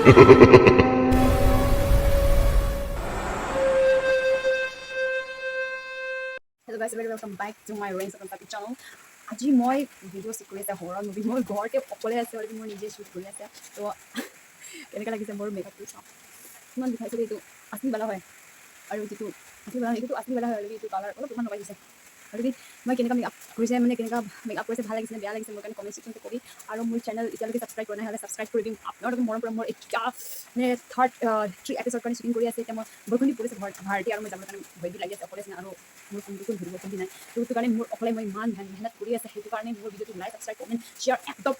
Hello guys, very welcome back to my Range of channel. আজি মই video' shoot কৰি আছে হৰৰ মুভি। মই ঘৰতে অকলে আছে আৰু মই নিজে শ্বুট কৰি আছে। তো কেনেকুৱা লাগিছে মোৰ মেকআপটো চাওঁ। ইমান বিষাইছে এইটো আচলি বালা হয় আৰু যিটো আচলি বালা, এইটোতো আচলি বালা হয় আৰু এইটো কালাৰ অলপ ইমান লগাই দিছে। আৰু কি মই কেনেকুৱা মেকআপ কৰিছে, মানে কেনেকুৱা মেকআপ কৰিছে, ভাল লাগিছে নে বেয়া লাগিছে, মোৰ কাৰণে কমেণ্ট ছেকশ্যনটো কবি। আৰু মোৰ চেনেল এতিয়ালৈকে ছাবস্ক্ৰাইব কৰা নাই হ'লে ছাবস্ক্ৰাইব কৰি দিম। আপোনালোকে মৰম পৰা মোৰ এতিয়া মানে থাৰ্ড থ্ৰী এপিছড কাৰণে শ্বুটিং কৰি আছে। এতিয়া মই বৰষুণ দি পৰিছে ঘৰত ভাৰতী আৰু মই যাবৰ কাৰণে ভয় বি লাগি আছে। অকলে আছে আৰু মোৰ ফোনটো কোন ধৰিব, কোন নাই। তো সেইটো কাৰণে মোৰ অকলে মই ইমান মেহনত কৰি আছে। সেইটো কাৰণে মোৰ ভিডিঅ'টো লাইক, ছাবস্ক্ৰাইব, কমেণ্ট, শ্বেয়াৰ একদম